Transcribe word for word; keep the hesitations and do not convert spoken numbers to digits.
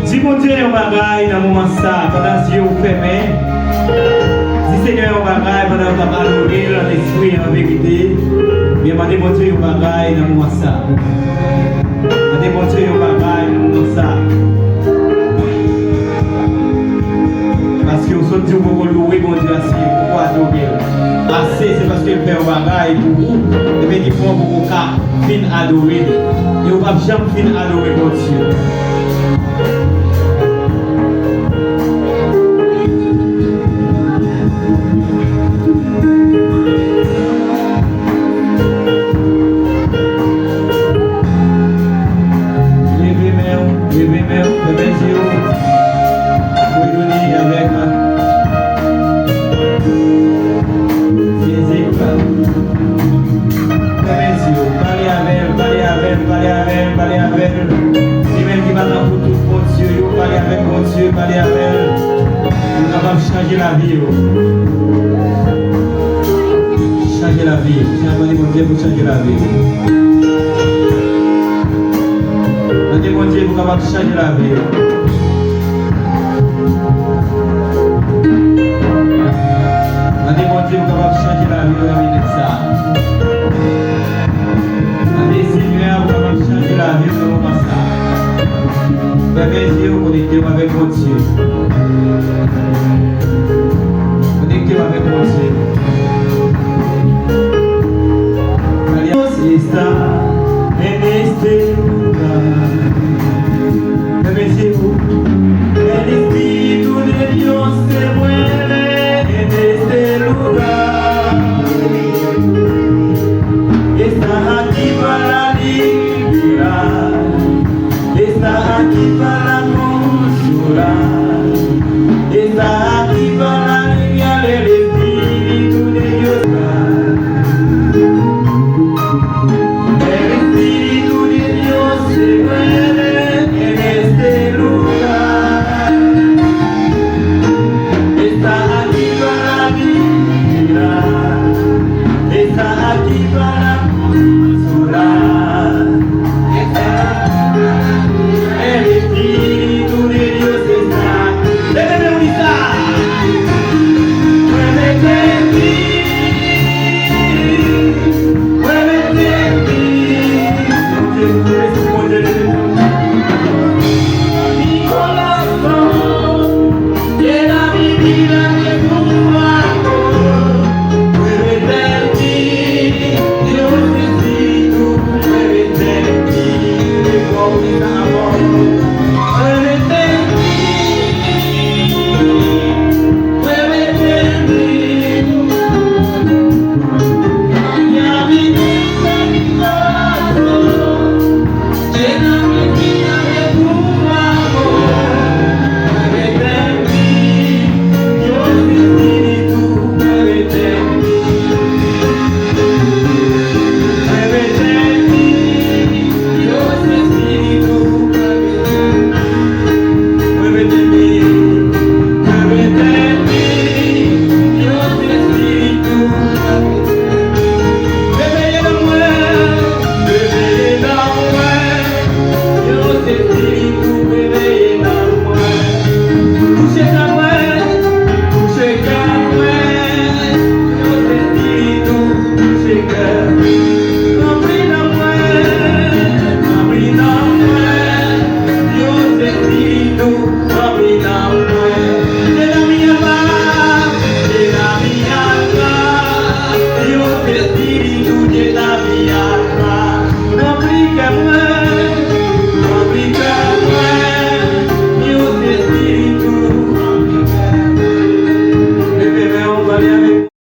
Di Bondye yon bagay nan moman sa, pandan zye w fèmen. Di Senyè yon bagay pandan w t ap adore l an lespri e an verite. Byen, mande Bondye yon bagay nan moman sa. Mande Bondye yon bagay nan moman sa. Paske w sot di w poko louwe Bondye ase, w poko adore l ase, se paske l fè yon bagay pou ou, ebyen, ki fè w poko ka fin adore li. E ou p ap janm fin adore Bondye. Leve men w, leve men w, fèmen zye w. Fredoni avèk Fizik. Fèmen zye w, pale avè l, pale avè l, pale avè l, pale avè l. Li menm ki pa nan pou tout Bondye yo, pale avèk Bondye, pale avè l. Li kapab chanje lavi yo. Chanje lavi yo. Chanje, mande Bondye pou chanje lavi yo. Mande Bondye pou kapab chanje lavi yo. Mande Bondye pou kapab chanje lavi yo nan minit sa. Mande Senyè a pou kapab chanje lavi yo nan moman sa. Fèmen zye w, konekte w avèk Bondye. Konekte w avèk Bondye. Alyans, e sa.